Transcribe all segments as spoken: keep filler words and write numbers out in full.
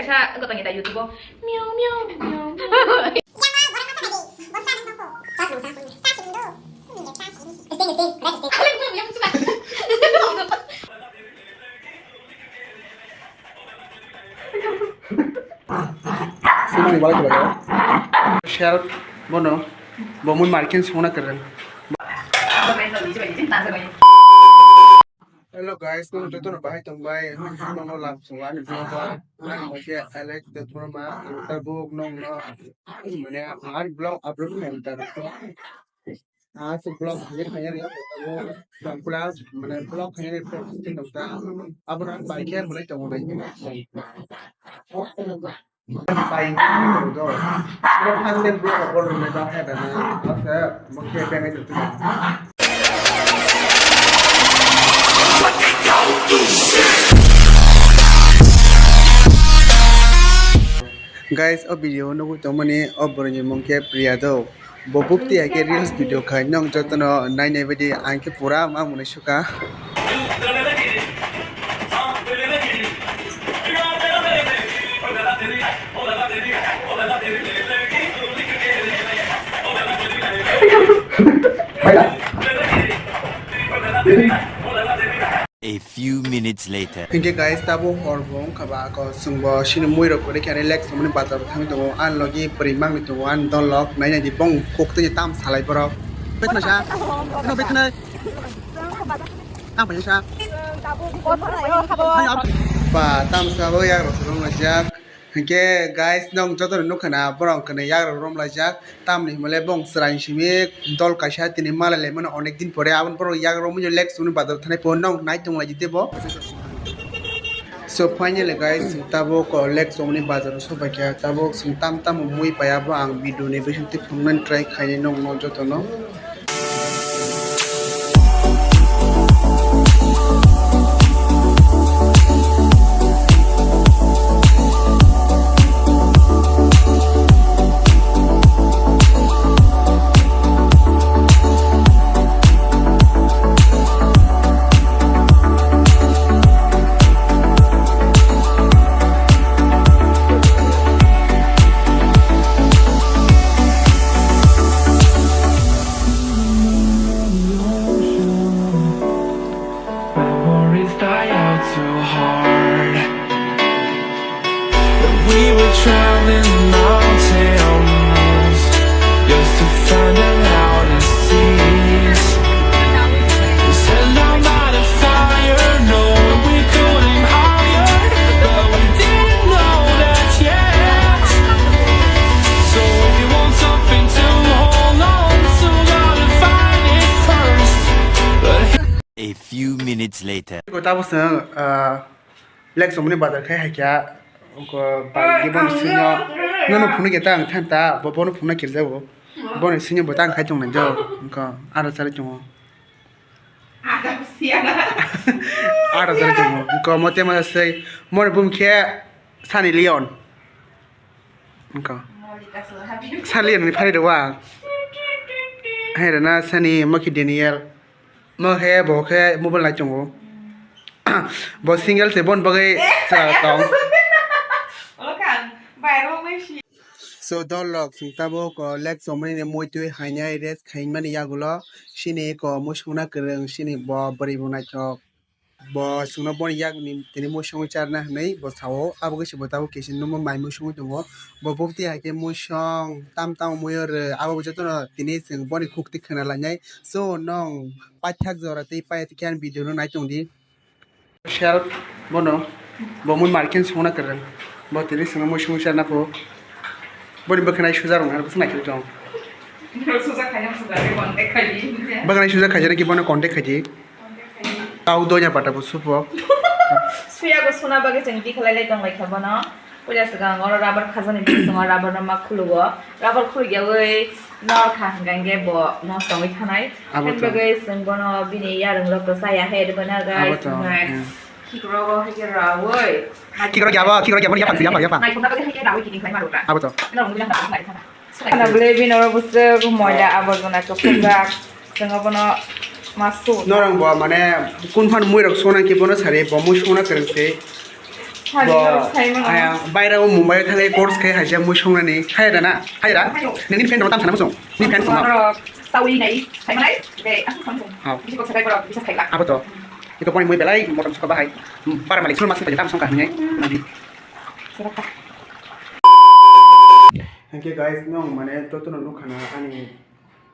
Sa gotong ita YouTube o. Miau, miau, miau, miau. Sini balik lagi. Share bono, bo mui markin sungna kereng. Hello guys, nung joto no bahai tong bai, nung no lab sungo ani vlog o. Ang khe Alex Debbarma, ang tabuk nung no, mane, ang vlog upload khaim ta. Aswk vlog hwnwi khaina rw, abo tongphla, mane, vlog khaina rw, practice khe nokta. Abo rang bai khe, mane, tongo bai. Bai khe, abo first time vlog upload rwna ta khe, dana, asa, mokhe, pengai tongtwma. Guys, o video o nugwi tongmani, o borokni mung khe Priya do. Bo bukti hai khe reels video khai, nong jotono nai nai baidi, ang khe pura ma mwnwi suka. A few minutes later. Hinkhe guys, tabuk hor bo wngkha ba, ako chwng bo chini mui rok kwrwi khe relax wngmani bazar o thangwi tongo. Ani logi bwrwi mangwi tongo, ani dol rok nai nai di, bong kok twi tam salai borok. Betha sa? No, betha nai. Tam paisa sa? Ba, tam sa bo yak rok rong laijak. Hinkhe guys, nong joto no nukha na, borok hwnwi yak rok rom laijak. Tamni hwnmale bong chwrai simi dol kaisa tini malai laimano onek din pore, aboni borok yak romwi lex wngwi bazar thanai phuru nong nai tong lai tebo. So finally guys, tabuk lex wngwi bazar o sobaikha, tabuk chwng tam tamo mui paiya bo ang video ni bisingtwi phunuknani try khainai nong no joto no. Memories die out too hard. We were traveling mountains just to find out how to cease. We said no matter fire, no, we couldn't higher, but we didn't know that yet. So if you want something to hold on to, gotta find it first. But A few minutes later. Ko tabo se, ah, Lek somni bazar khai hai kya, ko bai ge bon sinyo, nono phunu ge ta ang than ta, bo bono phunu kirja bo, bono sinyo bo ta ang khai tong nai jo, ko ara sari tong. Ara sari tong, ko mote ma sei, mone bum khe Sani Leon. Ko Sani Leon ni phari rwa. Hai rana Sani mo ki Daniel. Mo khe bo khe mobile nai tongo. Bo single se bon bagwi chwla tong. Olo kang, bai ro mai si. So dol rok chwng tabuk, o, lek chomani ni muitwi hainai rest khaimani yagulo sini ko musungna kwrwng sini bo bwrwi bo naithok. Bo chwngno boni yakni tini musung charna hwnwi bo sao, abo khe se bo tabuk kisa numo mai musungwi tongo. Bo bukti hai khe musung tam tamo muiyo rw, abo bo jotono tini chwng boni khukti khwna lainai. So nong paithak jora tei paiya twi khe ani video no nai tong di. Share bono, bo mui market songna kwrwng. Bo tini swngo mui songwi charna pho. Boni bwkhwnai suja rwng, bwkhwnai khe tong. Suja khaina suja khe contact khai di. Bwkhwnai suja khaijana khe bono contact khai di. Contact khai di. Tau donya pata bo supo. Suya go suna bagwi chwng di khlai lai tong lai kha bono. Puila swkang oro rubber khajani bisingo rubber no ma khulugo. Rubber khulugyawi nor kha hwnkha hwnkhe bo nosto wngwi thanai. Abo to. Hwnkhe bagwi chwng bono bini yarwng rok to chaya he rwbana guys. Abo to, hwnkhe hmm. Khikrok o hai khe rawi. Khikrok yabo, khikrok yabo, yaphang, yaphang, yaphang. Naithokna bagwi hai khe rawi kiting khlai ma rwkha. Abo to. Norok wngwi nang nang nai thana. Khana bwlwi bini oro bwswk moila aborjona chopjak. Chwng obono ma su. Norok bo mane kun phan mui rok sona khe bono sari bo mui sona kwrwng se. Bo, ayang, baira o Mumbai o thangwi course khai haja mui songnani. Hai da na? Hai da? Nini friend rok tam sana muchung? Ni friend rok? Sawi nai, sai manai, be, aku sangkung. Hao. Bisi kok sakai borok, bisa sailak. Abo to. Iko poni mui belai motom suka bahai. Para malik sul masuk tam songka hanya. Hingke guys, nong mane jotono nukha na ani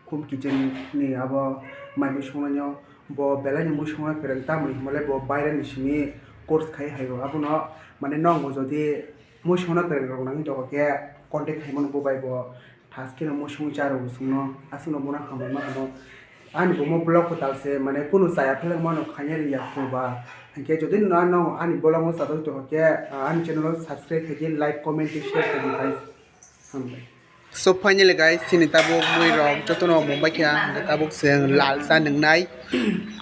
khum kitchen ni abo mai mui songnaino bo belai ni mui songna kwrwng tamoni hwnba le bo baire ni simi course khai hai o abono mane nong bo jodi mui songna kwrwng rok nangwi tongkha khe contact khai mano bo bai bo thaskeno mui songwi cha rw chwngno aswkno bono hambai ma hwno ani bo mo vlog kwtal se mane kunu chaya pheleng mano khaina rwya kho ba hwnkhe jodi no ani vlog no chatok tongkha khe ani channel o subscribe khai di like comment tei share khai di guys. Hambai. So finally guys, chini tabuk mui rok jotono mumbai khe ang tabuk chwng lal cha nwngnai.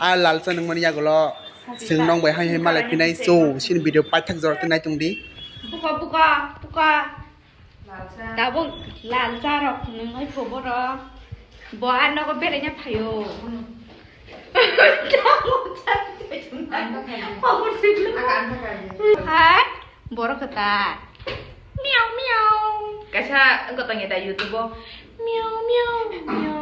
A lal cha nungmani yagulo chwng nong bai hai hai malai pinai. So chini video paithak jora tei naitung di. Buka, buka, buka. Tabuk lal cha rok nungnai pho borok. Bo a nogo beraina phaio. Hai, borok kwtal. Miau, miau. Kaisa wngkha tongya da YouTube o. Miau, miau, miau, miau.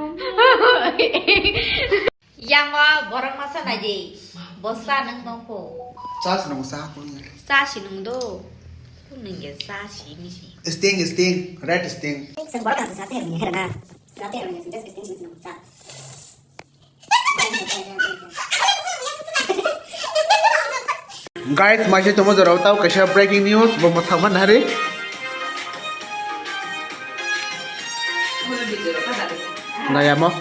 Yang o borok masa nai di. Bo sa nung tong pho. Cha se nung sa ko ni. Sa si nung do. Nung ye sa si mi si. Sting, sting, red sting. Sen borok kan sa te ni hera na. Sa te ni sen just sting si nung sa. Guys, maise tomo jorao tau kaisa breaking news bo mothang man hari. Nayamo.